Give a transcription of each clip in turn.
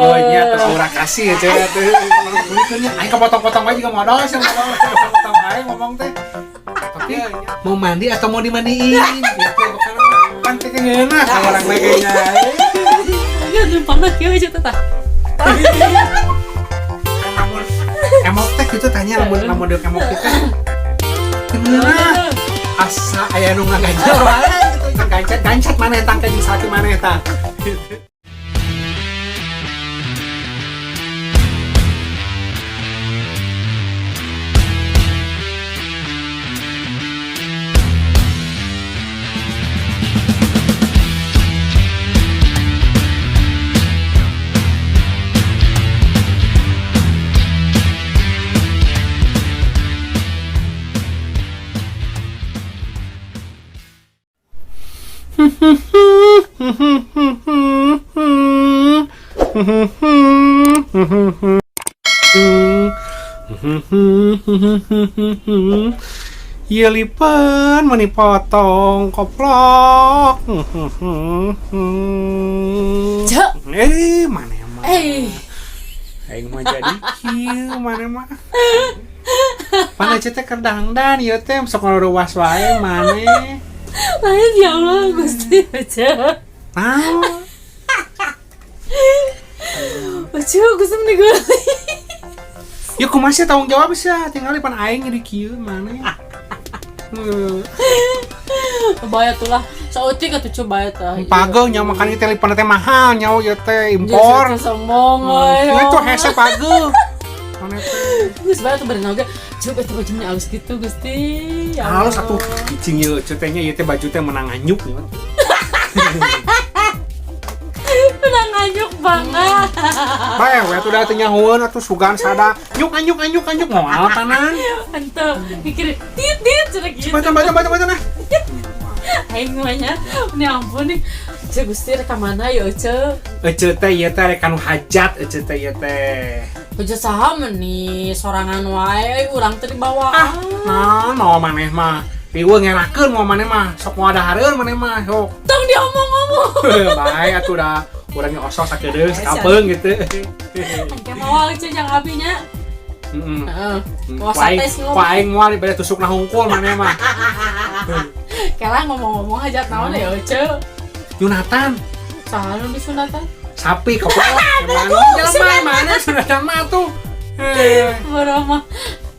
Oh nya teu aura kasih ya cewek teh. Aing kepotong-potong wae juga modal sih, potong wae ngomong teh. Tapi mau mandi atau mau dimandiin gitu bukan kan teh ngeunah ka orang mah kayaknya. Ya numpang kieu aja teh tah. Lamun emok teh gitu tanya lamun lamun deuk emok teh ngeunah. Asa aya nu ngagajal wae gitu. Gancet-gancet maneh tah jeung salaki maneh tah. Ieu lipen meni potong koplok. Cek. Eh, mana mah? Eh. Aing mah jadi kieu mana mah. Mana teh keur dangdan ieu teh sok ngaruas wae maneh. Lain ya Allah Gusti aja. Naon? Aja Gusti meni geulis. Ya kumaha sih tanggung jawab sih tinggal pan aing di kieu maneh. Bayar tuh lah. Saeutik atuh coba eta. Pageuh nya makan ieu teh lipen teh mahal nya ieu teh impor. Sombong euy. Itu hese pageuh. Maneh teh. Geus bayar tuh berenang oge. Coba eta bajunya halus gitu Gusti. Ya Halus Allah. atuh cicing ieu cetenya ieu teh baju teh menang nganyuk ieu. Menang nganyuk banget. Bae we atuh da teh nyahoeun atuh sugan sada. Nyuk anyuk anyuk anyuk moal panan. Henteu mikir tit tit cenah gitu. Baca baca baca baca nah. Aing mah nya, ini ampun nih. Ceu Gusti rek ka mana ya ceu? Ece teh ieu teh rek kanu hajat ece teh ieu teh. Hujat saha meni sorangan wae urang teh dibawa. Ah, nah, no maneh mah. Riweuh ngerakeun moal maneh mah, sok moal dahareun maneh mah, sok. Tong diomong-omong. Bae atuh da urang osok sakedeung sakapeung gitu. Engke moal ceu jang abi nya. Heeh. Heeh. Moal sate sih Ku aing moal dibere tusukna hungkul maneh mah. Kela ngomong-ngomong hajat naon ya ceu? Yunatan. Saha nu disunatan? Sapi koplok. Jelema mana sunatan mah tuh. Bodoh mah.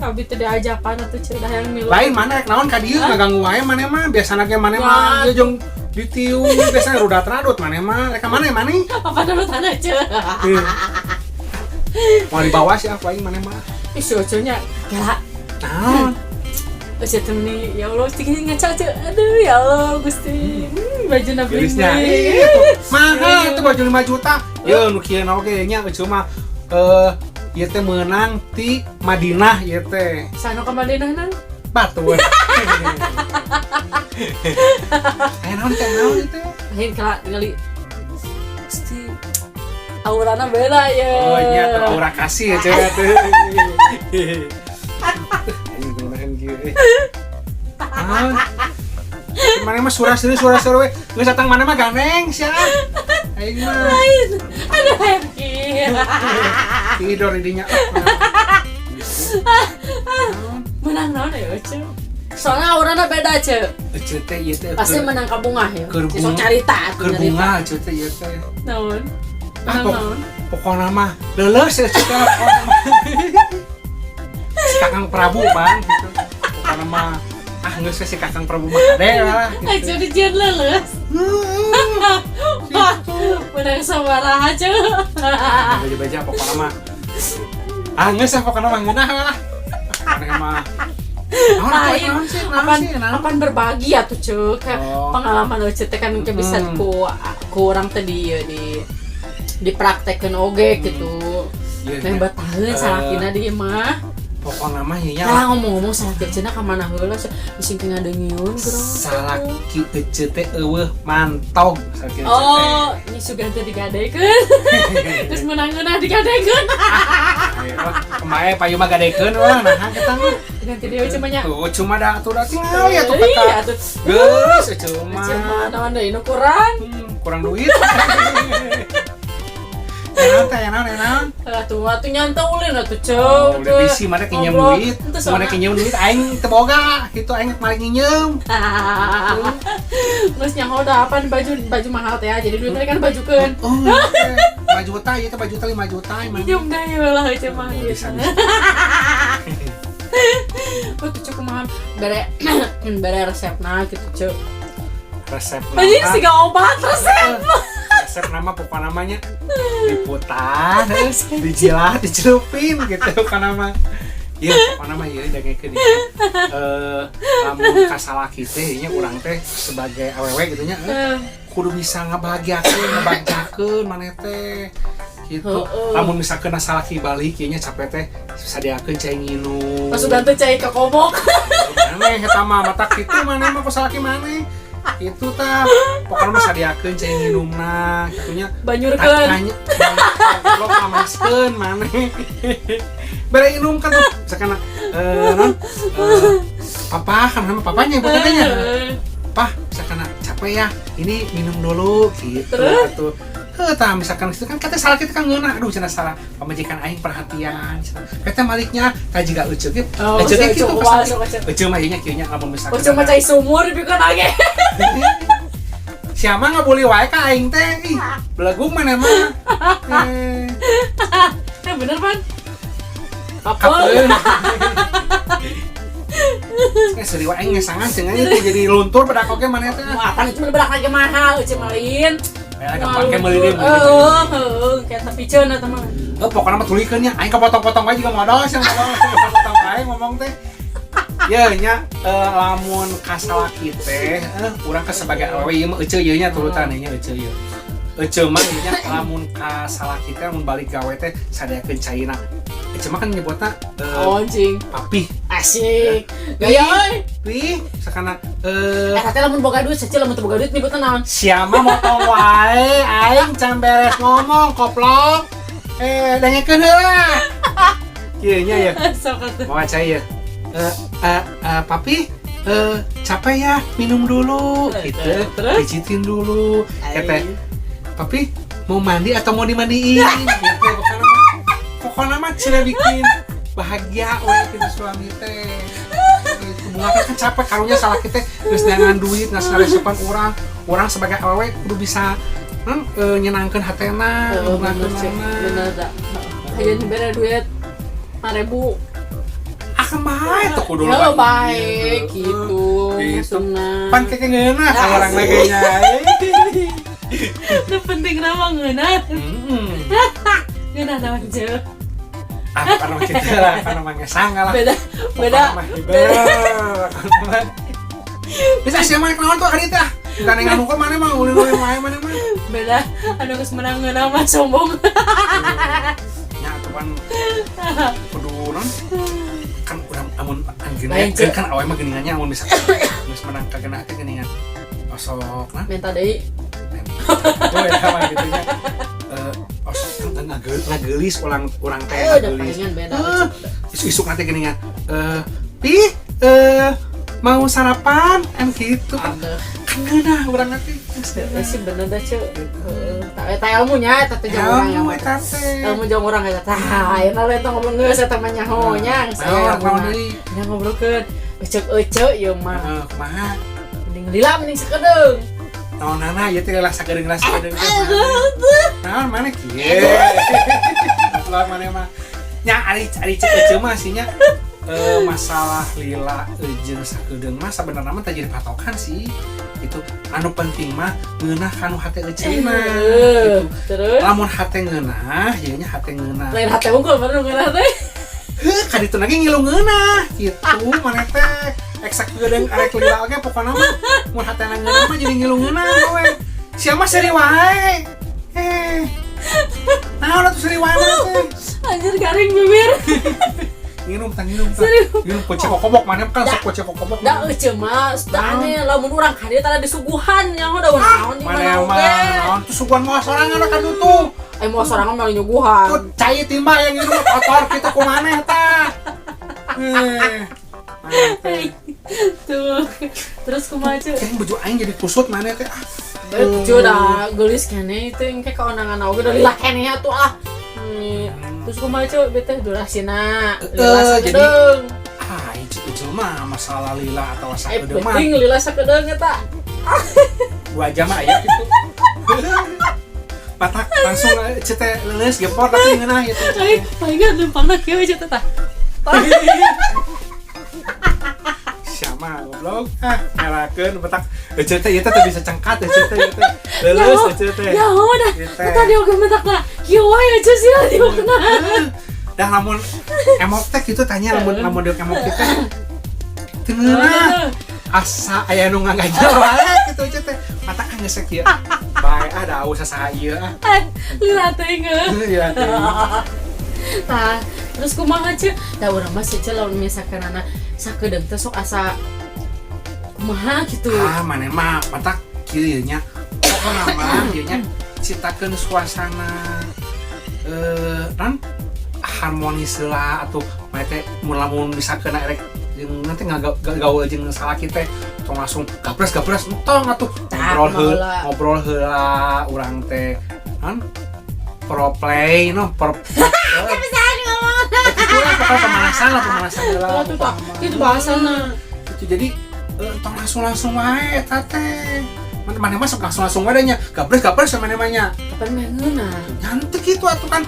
Abi teh diajakan atuh ceu dah yang milu. Lain mana rek naon ka dieu ngaganggu wae maneh mah, biasana ge maneh mah ieu jeung ditiung biasana rudat radut maneh mah. Rek ka mana maneh? Apa dulu tanah ceu? Mau dibawa sih aku aing maneh mah. Ih si Oce nya kela. Naon? Oce teh meni ya Allah cing ngaca ceu. Aduh ya Allah Gusti. Bajuna Gelisnya. bling-bling. Mahal itu baju 5 juta. Ye nu kieu oge nya Oce mah ieu teh meunang ti Madinah ieu teh. Sano ka Madinah nang? Batu. Aya naon teh naon ieu teh? Lain kela tingali. Gusti. Aurana beda ya. Oh nya teh aura kasih ya cewek teh. Aing gunakan kieu. Ah. Mana mah surah-suri surah-suri we. Geus datang mana mah ganeng sia. Aing mah. Lain. Aduh happy. Tidur di dinya. Menang naon ya, Ceu? Soalnya aurana beda, Ceu. Ece teh ieu teh. Pasti menang ka bunga ya. Keur Sok carita keur bunga ece teh ieu teh. Naon? Menang naon? Pokona mah leuleus ece teh pokona mah. Si Kakang Prabu bang gitu. Pokona mah ah geus si Kakang Prabu mah kade lah gitu. Aja dijieun leuleus. Menang sabaraha, Ceu. Baja-baja pokona mah. Ah geus pokona mah ngeunah lah. Pokona mah. Lain, apan berbagi atuh Ceu. Kayak pengalaman Ceu teh kan bisa ku urang teh di dipraktekeun oge gitu. Meh bataheun salakina di imah. Pokona mah ieu nya. Nah, ngomong-ngomong salaki cenah ka mana heula bisi teu ngadengeun geura. Salaki ece teh eueuh mantog salaki ece teh. Oh, ini sugan teh digadekeun. Terus menang-menang digadekeun. Kemae payu mah gadekeun wah naha kita mah. Ganti deui cuma nya. Tuh cuma da atuh da tinggal ya tuh kata. Geus ece mah. Ece mah naon deui nu kurang? Kurang duit. Naon teh, naon, naon? Atuh atuh nyantai ulin atuh ceu. Oh, udah bisi mana kinjem duit. Mana kinjem duit aing teu boga, kitu aing mari nginjem. Geus nyaho da apa baju baju mahal teh ya, jadi duitnya kan bajukeun. Oh, 5 juta ieu teh, baju teh 5 juta mah. Minjem deui lah ceu mah. Bisa, bisa. Oh, tuh cukup mahal. Bere bere resepna gitu ceu. Resep Anjing nama. siga obat resep. Resep nama pokok namanya diputar, terus dijilat, dicelupin gitu pokok nama. Iya, pokok nama ieu dengekeun ieu. Lamun ka salaki teh nya urang teh sebagai awewe gitu nya, kudu bisa ngabahagiakeun, ngabagjakeun maneh teh gitu. Heeh. Lamun misalkan salaki balik ieu nya capek teh sadiakeun cai nginum. Masukan teh cai ka kobok. Maneh eta mah mata kitu maneh mah ku salaki maneh. Itu tah pokoknya mah sadiakeun cai nginumna kitu nya. Banyurkeun. Tanya lo kamaskeun maneh. Bere inum kan tuh misalkan non papa kan sama papanya bukan nya. Pah, misalkan capek ya, ini minum dulu gitu. Terus? Tuh. Heuh tah misalkan itu kan kata salah kita kan ngeunah, aduh cenah salah pamajikan aing perhatian cenah. Kata maliknya tah jiga euceuk ge. Oh, Euceuk ge euceuk, kitu kumaha pas sok euceuk. Euceuk mah ieu nya kieu nya lamun misalkan. Ujung mah cai sumur dipikeun lagi. Siapa nggak boleh wae ka aing teh. Ih, belagu mana mah. Eh, Eh bener pan? Apa? kapeun. Eh, serius aing ngesangan cenah itu jadi luntur pada oge maneh teh. Wah, pan itu berak lagi mahal, euceuk malin. Eh, gampang ke meuli deui. Heeh, heeh, kayak tapi ceun eta mah. Eh, pokoknya mah tulikeun nya aing kepotong-potong wae juga modal sih potong wae ngomong teh. Ya nya lamun ka salaki teh urang ke sebagai awewe ieu mah euceu ieu nya turutan nya euceu ieu. Euceu mah ieu nya lamun ka salaki teh lamun balik gawe teh sadiakeun caina. Euceu mah kan nyebutna Oh, anjing. papi. Asik. Gaya euy. Pi, sakana Eh, teh lamun boga duit, secil lamun teu boga duit nyebutna naon? Siapa motong wae aing can beres ngomong koplok. Eh, dengekeun heula. Kieu nya ya. Sok atuh. Mau cai ya. Papi, capek ya, minum dulu gitu. Terus? Pijitin dulu. Kata, papi mau mandi atau mau dimandiin gitu. Pokoknya mah cina bikin bahagia we gitu suami teh. Gitu. Bunga kan capek karunya salah kita geus neangan duit ngasih resepan urang. Urang sebagai awewe kudu bisa nyenangkeun hatena, Heeh, bener nyenangkeun sih. mana. Bener dah. Aya bere duit 5.000. Ah, kemarin tuh kudu Ya loba baik gitu. Gitu. Maksudna. Pan kayak ngeunah kalau orang lagi nya. Nu penting nama ngeunah. Ngeunah naon jeung. Ah, karena kita lah, karena mah ngesang lah. Beda beda. Beda. Bisa sih mana kenaon tuh kali teh. Bukan yang nganu mana mah ulin-ulin wae mana mah. Beda anu geus menang ngeunah mah sombong. Ya tuh kan kudu non kan urang amun anjeunna Lain, Cek. kan awewe mah geuningannya amun misalkan geus menang ka geunah teh geuningan. Osok nah. Minta deui. Oh ya mah gitu nya. Eh, osok kan ngageulis urang urang teh Eh, udah ngageulis. palingan beda. Isuk-isuk nanti geuningan. Pi, mau sarapan kan gitu kan. Aduh. Kan ngeunah urang nanti. Heeh sih bener dah ceu. Heeh, tah eta ilmunya eta teh jeung urang Ilmu ya. eta teh. Ilmu jeung urang eta tah. Ayeuna we teh ngomong geus eta mah nyaho nya geus aya Naon, naon ilmuna. deui? Nya ngobrolkeun euceuk-euceuk ieu mah. Heeh, kumaha? Mending lila mending sakedeung. Naonana ieu teh lah sakedeung lah sakedeung teh. Naon mana kieu? Lah mana mah. Nya ari ari cek euceu mah sih nya. Masalah lila jeung sakedeung mah sabenerna mah teh jadi patokan sih. Itu anu penting mah ngeunah kanu hate euceuna gitu. Terus Lamun hate ngeunah, ieu nya hate ngeunah. lain hate unggul baru ngeunah teh. Heuh, ka ditu lagi ngilu ngeunah gitu maneh teh. Ek sakedeung arek lila oge pokona mah mun hatena ngeunah mah jadi ngilu ngeunah we. Sia mah seuri wae. Eh. Naon atuh seuri wae maneh teh? Anjir garing bibir. Nginum tah nginum tah. Serius. Nginum kocek kokobok maneh kan sok kocek kokobok. Da euceu mah da aneh lamun urang ka dieu tara disuguhan nyaho da naon di Maneh mana mah oge. naon tuh suguhan moal sorangan ka ditu. Eh moal sorangan mah nyuguhan. Tuh cai timba yang nginum kotor kitu ku maneh tah. Eh. Maneh teh. Tuh. Terus kumaha ceu? Kan baju aing jadi kusut maneh teh. Ah. Itu udah geulis keneh itu engke kaonangan oge udah lila keneh atuh ah. Terus kumaha, Ceu, bete durasina? Lila Jadi sakedeung. Ah, itu mah masalah lila atau Eh, sakedeung mah. penting lila sakedeung eta. 2 jam mah aya gitu. Patak langsung cete leuleus gepor tapi ngeunah gitu. Ai, palingan lempangna kieu we, Ceu, teh tah. Siapa goblok, ah, ngerakeun petak ece teh ieu teh teu bisa cengkat ece teh ieu teh leuleus ece teh. Ya udah, Ieu teh. tadi oge mentak lah. Kieu wae aja sih diukna. Dah lamun emok teh gitu tanya, lamun lamun dia emok teh teu ngeunah, asa aya nu ngagajal wae gitu ece teh, matak ah geus kieu bae ah, da usah saha ieu ah. Lila teh. Iya teh. Tah, terus kumaha, Ceu? Da urang mah sih, Ceu, lamun misalkan anak sakedeung teh sok asa kumaha gitu. Ah, maneh mah matak kieu ieu nya, pokona mah ieu nya ciptakeun suasana non harmonis lah atau maneh teh mun lamun misalkeun erek jeung nanti ngagaul jeung salaki teh tong langsung gabres gabres, entong atuh. Tah, Ngobrol heula, heula. Ngobrol heula urang teh non pro play no pro. Bisa ngomong. Itu lah pokoknya pemanasan lah, pemanasan heula. Oh, tuh tak, itu bahasana. Itu jadi tong langsung langsung wae eta teh, mana mana masuk langsung langsung wae nya gabres gabres sama mana nya. Kapan meh ngeunah? Nyantik gitu atuh kan,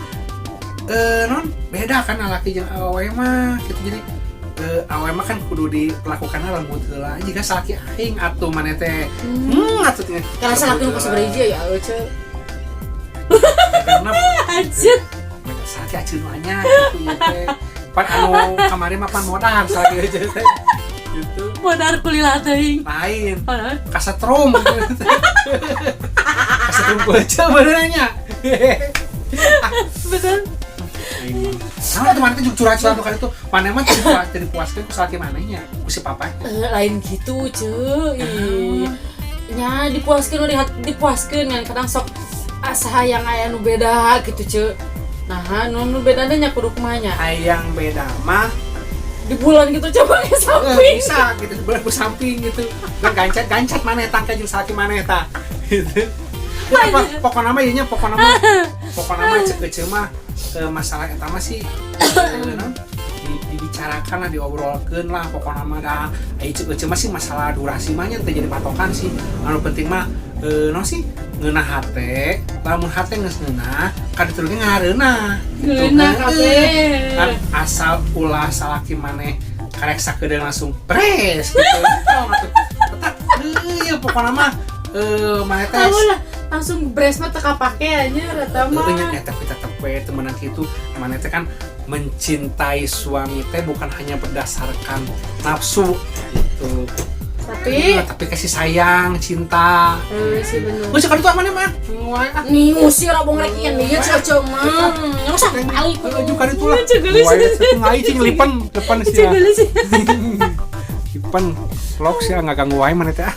non beda kan laki jeung awewe mah gitu. Jadi awewe mah kan kudu diperlakukannya lembut heula jika salaki aing atuh maneh teh atuh teh. Karena salaki nu sabaraha ya, Ceu? Karena Anjir. Salaki aceun nu anyar gitu ieu teh, pan anu kamari mah pan modar salaki aja teh gitu. Modar kulila teuing. Lain. Padahal Kasetrum, kasetrum ku aja benernya. Betul. Sama tuh maneh teh juga curhat-curhat tuh kan itu maneh mah teu dipuas, teu dipuaskeun ku salaki manehnya, ku si papanya. Eh, lain gitu, Ceu. Ih. Nya dipuaskeun, lihat dipuaskeun kan kadang sok asa hayang aya nu beda gitu, Ceu. Nah, nu nu bedana nya kudu kumaha nya? Hayang beda mah Di bulan gitu coba ke samping. Bisa gitu boleh ke samping gitu dan gancet gancet maneh tah jeung salaki maneh tah gitu ya. Apa pokokna mah ieu nya, pokokna mah cek ece mah masalah eta mah sih naon, dibicarakan lah, diobrolkeun lah pokokna mah. Dah ai cek ece mah sih masalah durasi mah nya teu jadi patokan sih. Anu penting mah naon sih, ngeunah hate. Lamun hate geus ngeunah ka ditu ge ngareunah gitu. Ngeunah Heeh. kabeh. Kan asal ulah salaki maneh karek sakedeung langsung pres gitu. Tong atuh. Tetap ya pokokna mah maneh teh Tahu lah, langsung bres mah teu kapake anjir eta mah. Heeh nya, tapi tetep we temenan gitu. Maneh teh kan mencintai suami teh bukan hanya berdasarkan nafsu gitu. Tapi Tapi kasih sayang, cinta. Eh, sih bener. Geus kan itu maneh mah. Wae ah. Nih ngusir abong rek ieu nih cocok mah. Yang usah balik. Heeh, juga itu lah. Ceu geulis. Wae teh ngai cing lipen, lipen sih. Ceu geulis. Lipen vlog sih nggak ganggu wae maneh teh ah.